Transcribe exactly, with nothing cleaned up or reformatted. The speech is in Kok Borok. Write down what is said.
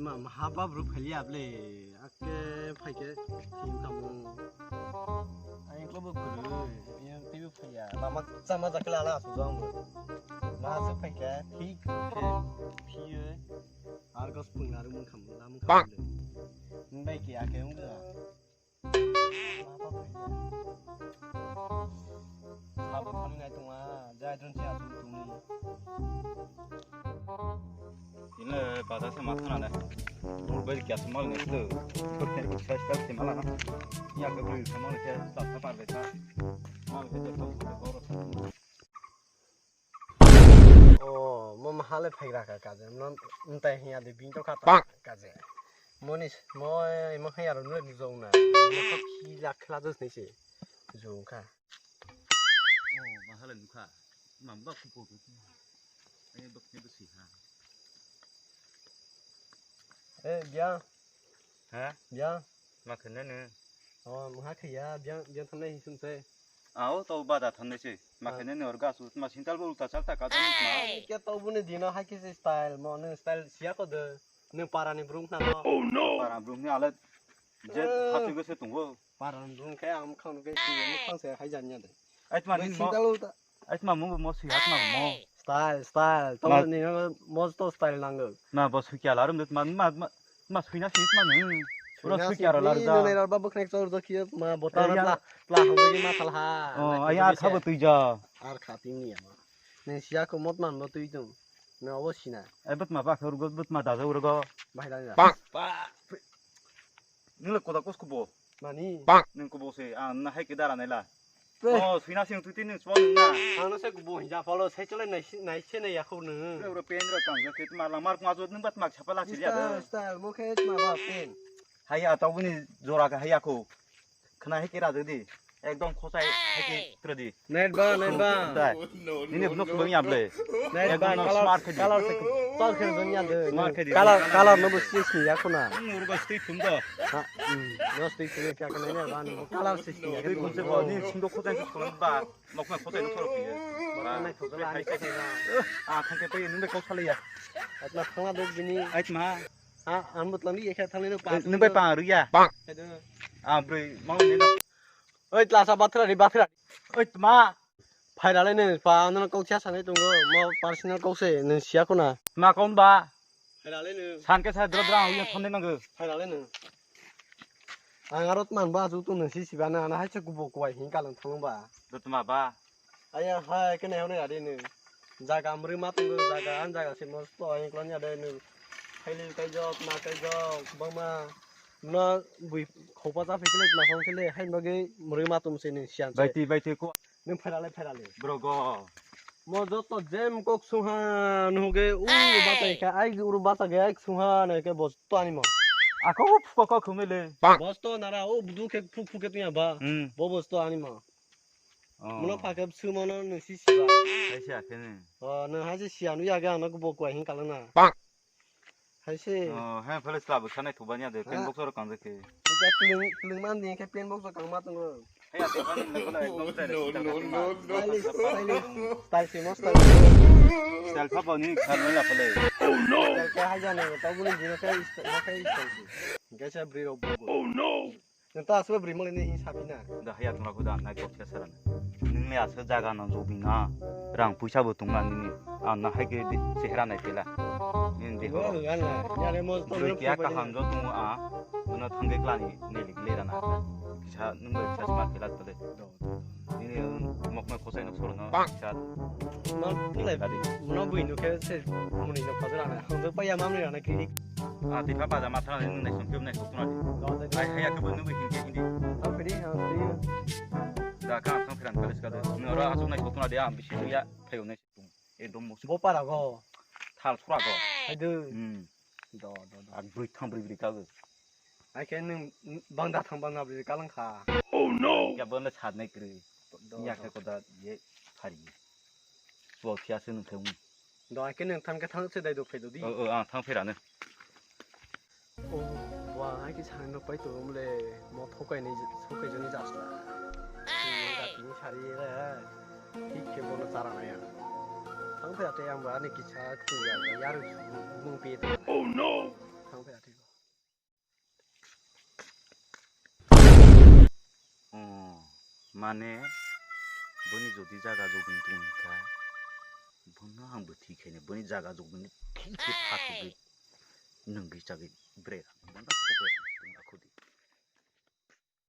Ma, ma haba bro phaiya ble, ake phaike thim kamu. Ai ko bo kuru, yang tibu phaiya. Lama sama jakla ala asu jong. Ma se phaike thik ke phiye. Ar ko spung laru mun kham, lam kham. Ndai ki ake ung ga. Sabo thani nai tongma, jai don se asuk tongni. Ile bajar se ma thana le. Dur bai kya se mal ne tu. Dur se kya se mal na. Ya ke bri se mal ke ta ta par be ta. Mal ke to to ko. O, mo mahale phaigra ka kaje. Mo ntai hiya de bin to kha ta kaje. Mo ni s-, mo, mo hiya ro nule ni jong na. Mo kha phi la khla dos ni se. Jong kha. O, mahale nukha. Mam ba khu ko. Ai ba khu ba si ha. Eh, bia. Ha? Bia. Ma khene ne. O, mha khaya, bia, bia thanai hin sum se. Ao to bada thanai se. Ma khene ne orga su ma sintal bo ulta salta ka dan ma. Ke to bune dino hai ke style, mo ne style sia ko de. Ne para ni brung na no. Oh no. Para brung ni ale je hatu go se tungo. Para ni brung ke am khang ke si mo khang se hai jan ya de. Ai ma ni mo. Sintal ulta. Ai ma mo mo si hat ma mo. Style, style. To ni mo to style nango. Ma bo su kya larum de ma ma ma suina si ma ni. Ro su kya ro lar da. Nai rar ba bkhnek chor do khiyo ma bota na pla pla hang de ma thal ha. O, ai ar khabo tui ja. Ar kha ti ni ma. Nai sia ko mot man bo tui tung. Na obo sina. Ai bot ma ba khur go bot ma da ja ur go. Bai da. Nung le koda kos kubo. Mani. Nung kubo se, ang na hai ke dara naila. Oh, suina sing tuti nung chwa nung na. Ang no se kubo hinja palo, se chole nai se nai ya khur nung. Ro pen ro kang ke ma lang mar ma jot nung bat mak chapa la chili ada. Style, mo khe ma ba pen. Hai ya tau ni jora ka hai ya ko. Khna hai ke ra di. Ekdom khosai hai ke tra di. Net ba, net ba. Dai. Nini bwnok sibang ya ble. Net ba, color, smart khe di. Color se, color khe jong ya de. Smart khe di. Color, color no bo sis ni ya khuna. Nuru ba stui thum do. Ha, hmm. No stui thum kya khna net ba, no color sis ni ya. Stui thum se bo, ni sing do khosai se thum ba. Nok na khosai no thoro piye. Ba, nai thok la, ni khosai na. Ah, thang ke pe, nung de kok sale ya. Atma thang la do bini. Ai ma. Ha, ang bo tlang ni ekha thang le no pa. Nung bai pa ru ya. Hai do. Ah, broi, ma ni no. Oi, tlasa bathra ri, bathra. Oi, tma. Phairale nung pa, ano kok sia sanai tongo, mo personal kok se, nung sia khuna. Ma kon ba? Phairale nung. San ke sa dra dra, uya thonne nang. Phairale nung. Ang aro tman ba, ju tu nung si si ba na, ana hai se kubo kuai hin kalang thang ba. Do tma ba? Aya hai kene hone ade nung. Jaga mrwi ma tongo, jaga an jaga se mosto hai klon ya de nung. Khaili kaijok, ma kaijok, bangma. No bui khopa cha phikle ma khong kele hai bagwi mrwi ma tum se ni sian se. Baiti, baiti ko. Nung phairale, phairale. Brogo. Mo joto jem kok sungha nuge u batai kha ai uru bata ge ai sungha ne ke bosto ani mo. Ako phuko ko khumele. Bosto nara o budu khe phu phu khe tuya ba. Hmm. Bo bosto ani mo. Oh. Muno phakhe bwswimano nung si siba. Hai se akhene. Oh, nung hai se siya nung ya ge ano bo kuai hin kalana. Hai se. Oh, hai phale slabo sanai thubani ade pen box oro kanjak khe. Ita kling kling man din khe pen box kang ma tongo. Hai ate pan le kola ekdom style. No, no, no, no. Style, style, style se mo style. Style pha bani khar nai la phale. Oh no. Style khe hai jani ta buni dino khe style khe style. Gaisa bri rok bo. Oh no. Nang ta aswk bwrwi mole ni sapi na. Da haya tongla khuda nai kok khe saran. Nung le aswk jaga no jobi na. Rang puisa bo tong na nini. Ang na hai ke di chehra nai tela. Nini de ho. Wala, wala. Yare mo to. Bwrwi kya kaham jo tong a. Buna thangge klani ne lik le rana. Kisa nung bai kisa smart tela tole. Nini moknai khosai nok sorono kisa. Mal pulai. Kadi. Muno bui no khe se muni no khajra na. Hangdo paya mamni rana kiri. Ah, tei pha baja ma thang nung nai song khe nai song tuna di. Ai, hai, ya, khe bo nung bai khe hindi. Ang kiri, ang kiri. Da ka thang phiran kale ska de. Nung ora asuk nai song tuna di, ang bisi ya, phayo nai song. E dom mo. Bo para go. Thal sura go. Hai de. Hmm. Do, do, do. Ak bri thang bri bri ka go. Ai khe nung bang da thang bang na bri ka lang kha. Oh no. Ya bo le sad nai kri. Do, ya do. Khe ko da ye phari. Bo phiya se nung thang. Do ai khe nung thang khe thang se dai do phe do di. Oh, oh, ang thang phira ne. Oh, wa ai khe sang no pai to le mo thokai ni thokai jani jasla. Ni sari re. Thik khe bono chara nai ang. Thang phai ate ang ba ani kisa khung ya, ya ru mung pe te. Oh no! Thang phai. Mane boni jodi jaga jogin tongkha, bono ang bwthwi khaina boni jaga jogin thik khe phatugwi nungwi chagwi bwrwi rang.